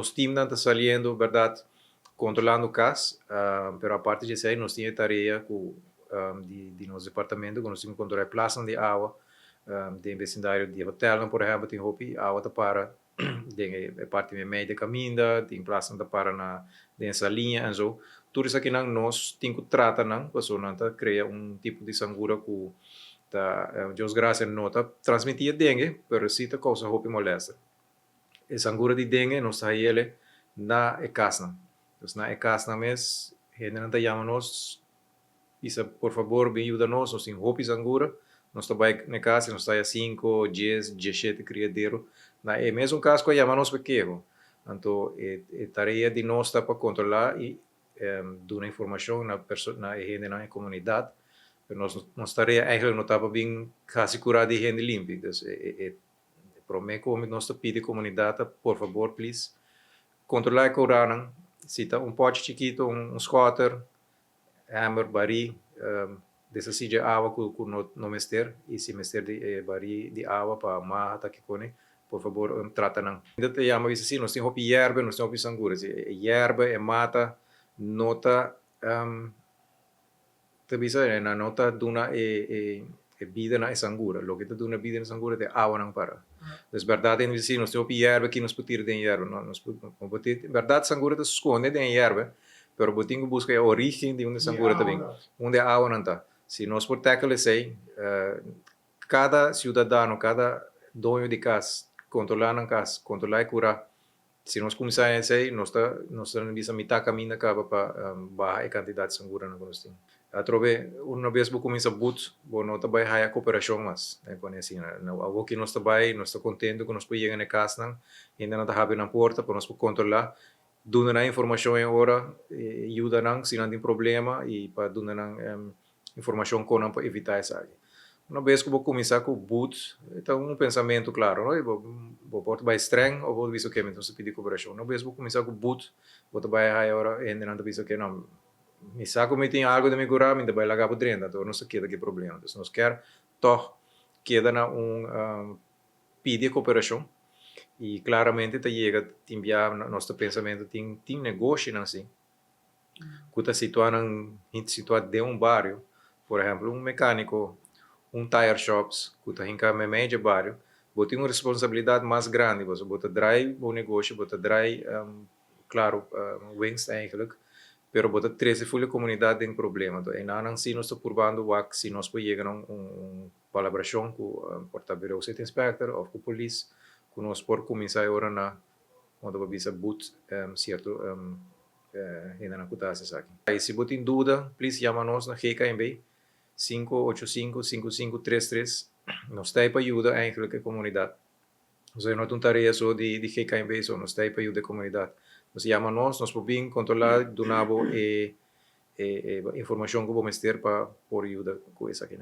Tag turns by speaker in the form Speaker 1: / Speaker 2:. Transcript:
Speaker 1: Nos team ta saliendo, berdad, controlando cas, pero aparte di esey, nos tin tarea cu di nos departamento, cu nos tin cu controla plas di awa, di vecindario di hotel, por ehempel, tin hopi awa ta para den e parti medio di caminda, tin plas ta para na den saliña en zo. Tur esaki nan nos tin cu trata nan, paso nan ta crea un tipo di sangura cu ta, Dios gracia, no ta transmiti dengue, pero si ta causa hopi molestia. E sangura di dengue nos ta hayele na e casnan. Dus na e casnan mes, hende nan ta yama nos, bisa: "Por fabor, bin yuda nos, nos tin hopi sangura." Nos ta bay na cas, nos ta 5, 10, 17 criadero. Na e mesun cas cu yama nos pa keho. Anto, e tarea di nos ta pa controla y duna informacion na na hende na comunidad. Pero nos tarea eigenlijk no ta pa bin casi cura di hende limpi. Dus e prome cu nos ta pidi comunidad, por fabor, please, controla e curanan. Si ta un pote chikito, un scotter, hammer, bari, deshaci di awa cu no mester, y si mester di bari di awa pa maha ta kikone, por fabor, trata nan. Ainda ta yama bisa asina: "Nos tin hopi yerba, nos tin hopi sangura." Si, yerba e mata no ta ta bisa na no ta duna e bida na e sangura. Loke ta duna bida na sangura ta awa nan para. Dus berdad en si nos tin hopi yerba cu nos por tira den yerba. No, nos por, berdad, sangura ta sconde den yerba, pero bo tin cu busca e origen di unda sangura ta bin. Unda awa nan ta. Si nos por tackle esey, cada ciudadano, cada doño di cas, controla nan cas, controla e cura. Si nos cuminsa esey, nos ta bisa mitar caminda caba pa baha e cantidad di sangura cu nos tin. Atrobe, un bes bo cuminsa boet, bo no ta bay haya cooperacion mas. Ne, con asina, no, awo cu nos ta bay, nos ta contento cu nos por yega na cas nan, ainda nan ta habri nan porta, pa nos por controla, duna nan informacion e ora, yuda nan, si nan tin problema, y pa duna nan informacion con nan pa evita esaki. Un bes cu bo cuminsa cu boet, ta un pensamento claro, no? Bo por bay streng of bo bisa cu anto pidi cooperacion. Un bes bo cuminsa cu boet, bo ta bay haya ora hende nan ta bisa cu no, mi sa cu mi tin algo di mi cura, mi ta bay laga bo drenta, anto no sa keda ki problema. Anto nos kier toch keda na un pidi cooperacion y claramente ta yega tin bia nos pensamento tin negoshi nan asina cu ta situa nan situa den un bario, por ehempel, un mecanico, un tire shops cu ta hinca medio di bario, bo tin un responsabilidad mas grandi, bo ta draai bo negoshi, bo ta draai, claro, winst eigenlijk, pero bo ta trece full comunidad den problema. Anto, einan si nos ta purbando wak si nos por yega na un colaboracion cu por ta Bureau City Inspector of cu polis, cu nos por cuminsa awor na unda bo bisa boet cierto hende cu ta esaki. Y si bo tin duda, please yama nos na GKNB 585-5533. Nos ta pa yuda eigenlijk e comunidad. Osea, no ta un tarea so di GKNB, so nos ta pa yuda e comunidad. Nos yama nos, nos por controla, duna bo e informacion cu bo mester pa por yuda cu esaki.